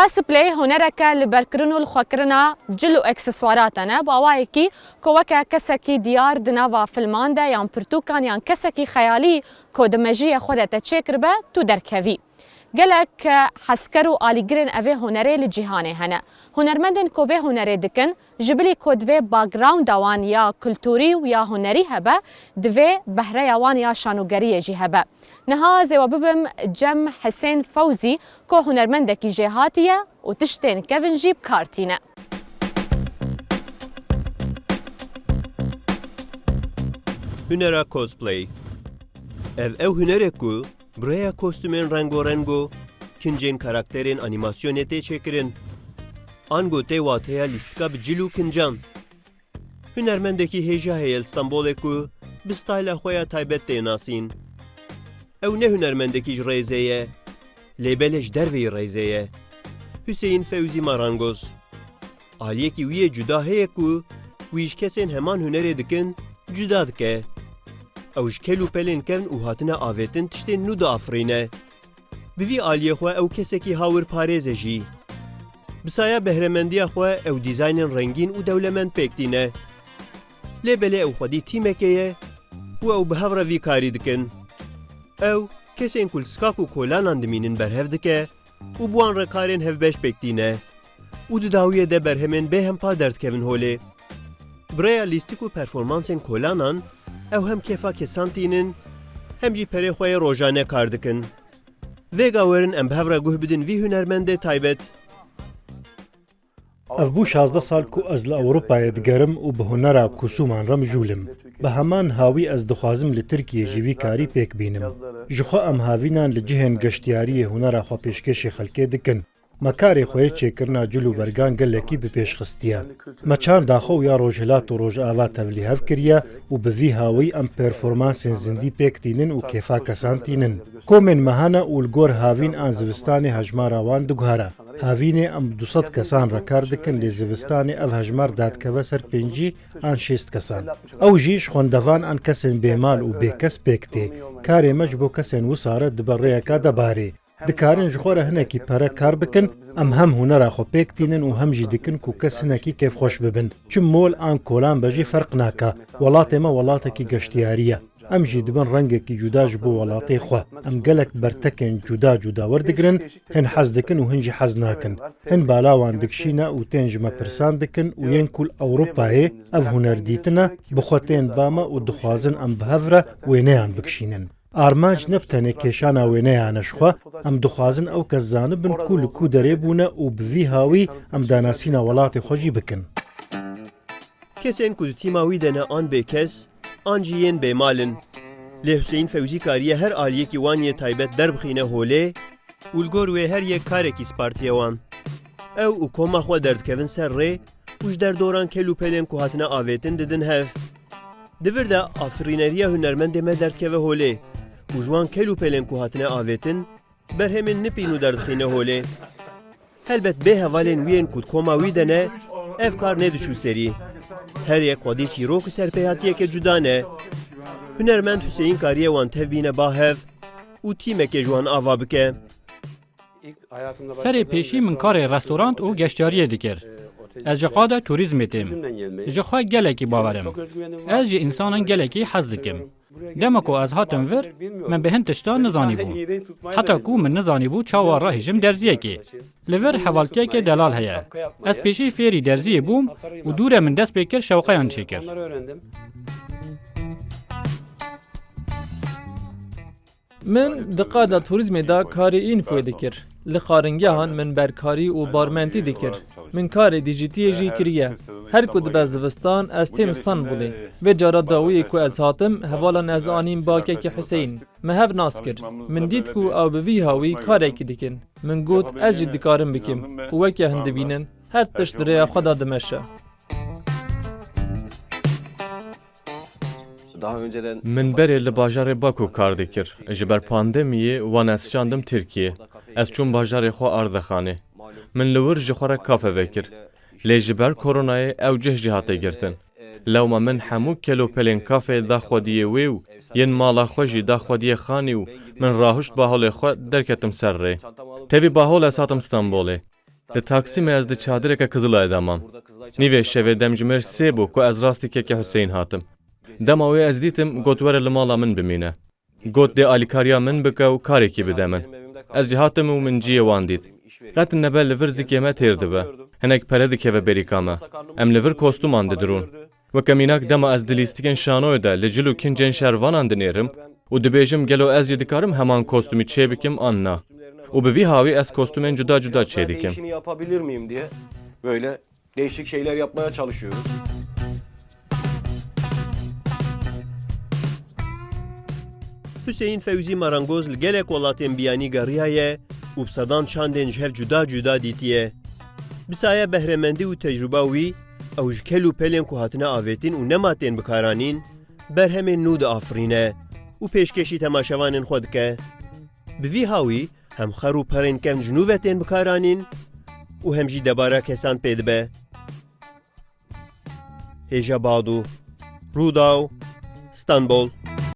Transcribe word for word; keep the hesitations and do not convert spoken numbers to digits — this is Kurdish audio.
Cosplay hunereke li berkirin û lixwekirina cil û ekseswarate ne, bi awayekî ku weke kesekî diyar di nava filman de yan pirtûkan yan kesekî xeyalî ku di mejiyê xwe de te çêkiribe, tu derkevî. Gelek hezker û alîgirên evê hunerê li cîhanê hene. Hunermendên ku vê hunerê dikin, ji bilî ku di vê backgrounda wan ya kulturî û ya hunerî hebe, divê behreya wan ya şanogeriyê jî hebe. Niha ez ê we bibim cem Hisên Fewzî, ku hunermendekî jêhatî ye û tiştên kevin jî bi kar tîne. Hunera cosplay. Ev ew hunerek ku bi rêya kostûmên rengorengo, kincên karakterên anîmasyonê tê çêkirin. Ango tê wateya lîstika bi cil û kincan. Hunermendekî hêja heye li Stenbolê ku bi stayla xwe ya taybet tê nasîn. Ew ne hunermendekî ji rêzê ye, lê belê ji derveyî rêzê ye. Huseyîn Fewzî Marangoz. Aliyekî wî yê cuda heye ku wî ji kesên heman hunerê dikin cuda dike. Ew ji kel û pelên kevn û hatine avêtin tiştên nû diafirîne. Bi vî aliyê xwe ew kesekî hawirparêz e jî. Bi saya behremendiya xwe ew dîzaynên rengîn û dewlemend pêk tîne. Lê belê ew xwedî tîmekê ye û ew bi hev re vî karî dikin. Ew, kesên ku li skak û kolanan dimînin berhev dike û bi wan re karên hevbeş pêk tîne. Û di dawiyê de berhemên bêhempa derdikevin holê. Bi rêya lîstik û performansên kolanan, ew hem kêfa kesan tînin, hem jî perê xwe yê rojane kar dikin. Vêga werin em bi hev re guh bidin vî hunermendê taybet. Ev bû şazdeh sal ku ez li Ewropayê digerim û bi hunera kosûman re mijûl im. Bi heman hawî ez dixwazim li Tirkiyê jî vî karî pêk bînim. Ji xwe em havînan li cihên geştiyariyê hunera xwe pêşkêşî xelkê dikin. Me karê xwe yê çêkirina cil û bergan gelekî bi pêş xistiye. Me çanda xwe û ya Rojhilat û Rojava tevlîhev kiriye û bi vî hawî em performansên zindî pêk tînin û kêfa kesan tînin. Komên me hene û li gor havîn an zivistanê hejmara wan diguhere. Havînê em bi du sed kesan re kar dikin, lê zivistanê ev hejmar dadikeve ser pêncî an şêst kesan. Ew jî ji xwendevan an kesên bêmal û bêkes pêk tê. Karê me ji bo kesên wisa re dibe rêyeka debarê. Dikarin ji xwe re hinekî pere kar bikin, em hem hunera xwe pêk tînin û hem jî dikin ku kes hinekî kêfxweş bibin. Çi mol an kolan be jî ferq nake. Welatê me welatekî geştiyarî ye. Em jî dibin rengekî cuda ji bo welatê xwe. Em gelek bertekên cuda cuda werdigirin, hin hez dikin û hin jî hez nakin. Hin bala wan dikişîne û tên ji me pirsan dikin û yên ku li Ewropayê ev huner dîtine, bi xwe tên ba me û dixwazin em bi hev re wêneyan bikişînin. Armanc ne bi tenê kêşana wêneyan e ji xwe, em dixwazin ew kes zanibin ku li ku derê bûne û bi vî hawî em danasîna welatê xwe jî bikin. Kesên ku di tîma wî de ne an bêkes, an jî yên bêmal in. Lê Huseyîn Fewzî kariye her aliyekî wan yê taybet derbixîne holê û li gor wê her yek karekî spartiye wan. Ew û koma xwe derdikevin ser rê û ji derdoran kel û pelên ku hatine avêtin didin hev. Di vir de afirîneriya hunermendê me derdikeve holê û ji wan kel û pelên ku hatine avêtin, berhemên nipîn û derdixîne holê. Helbet bê hevalên wî yên ku di koma wî de ne, ev kar nediçû serî. Her yek xwedî çîrok û serpêhatiyeke cuda ne. Hunermend Huseyîn kariye wan tev bîne ba hev û tîmekê ji wan ava bike. Serê pêşî min karê restorant û geştyariyê dikir. Ez ji qada turîzmê têm. Ji xwe gelekî bawer im. Ez ji însanan gelekî hez dikim. Dema ku ez hatim vir, min bi hin tiştan nizanîbû. Heta ku min nizanîbû çawa rahîjim derziyekê. Li vir hevaltiyeke delal heye. Ez pêşî fêrî derziyê bûm û dûre min dest pê kir şewqeyan çêkir. Min di qada turîzmê de karê înfoyê dikir. Li xaringehan min berkarî û barmentî dikir. Min karê dîjîtiyê jî kiriye. Her ku dibe zivistan, ez têm Stenbolê. Vê cara dawiyê ku ez hatim, hevalan ez anîm bakekî Huseyîn. Me hev nas kir. Min dît ku ew bi vî hawî karekî dikin. Min got, ez jî dikarim bikim. Û weke hin dibînin, her tişt di rêya xwe de dimeşe. Min berê li bajarê Baku kar dikir. Ji ber pandemiyê wan ez şandim Tirkiyê. Ez çûm bajarê xwe Ardexanê. Min li wir ji xwe re kafe vekir. Lê ji ber koronayê ew cih jî hate girtin. Lewma min hemû kel û pelên kafê da xwediyê wê û yên mala xwe jî da xwediyê xanî û min rahişt baholê xwe derketim ser rê. Tevî bahol ez hatim Stenbolê. Li Taksimê ez di çadireke Kizilayê de mam. Nîvê şevê dem ji mir sê bû ku ez rastî keke Huseyîn hatim. Dema wê ez dîtim, got, "Were li mala min bimîne." Got, "Dê alîkariya min bike û karekî bide min." Ez jî hatim û min cihê wan dît. Qet nebe li vir zikê me têr dibe. Hinek pere dikeve bêrîka me. Em li vir kostûman didirûn. Weke mînak, dema ez di lîstikên şanoyê de li cil û kincên şervanan dinêrim û dibêjim, "Gelo ez jî dikarim heman kostûmî çêbikim an na?" Û bi vî hawî ez kostûmên cuda cuda çêdikim. Değişik şeyler yapmaya çalışıyoruz. Hüseyin Fewzî marangoz li gelek welatên biyanî geriyaye û bi sedan çandên ji hev cuda cuda dîtiye. Bi saya behremendî û tecrûba wî, ew ji kel û pelên ku hatine avêtin û nema tên bikaranîn, berhemên nû diafirîne û pêşkêşî temaşevanên xwe dike. Bi vî hawî hem xer û perên kevn ji nû ve tên bikaranîn û hem jî debara kesan pê dibe. Hêja Badu, Rûdaw, Stenbol.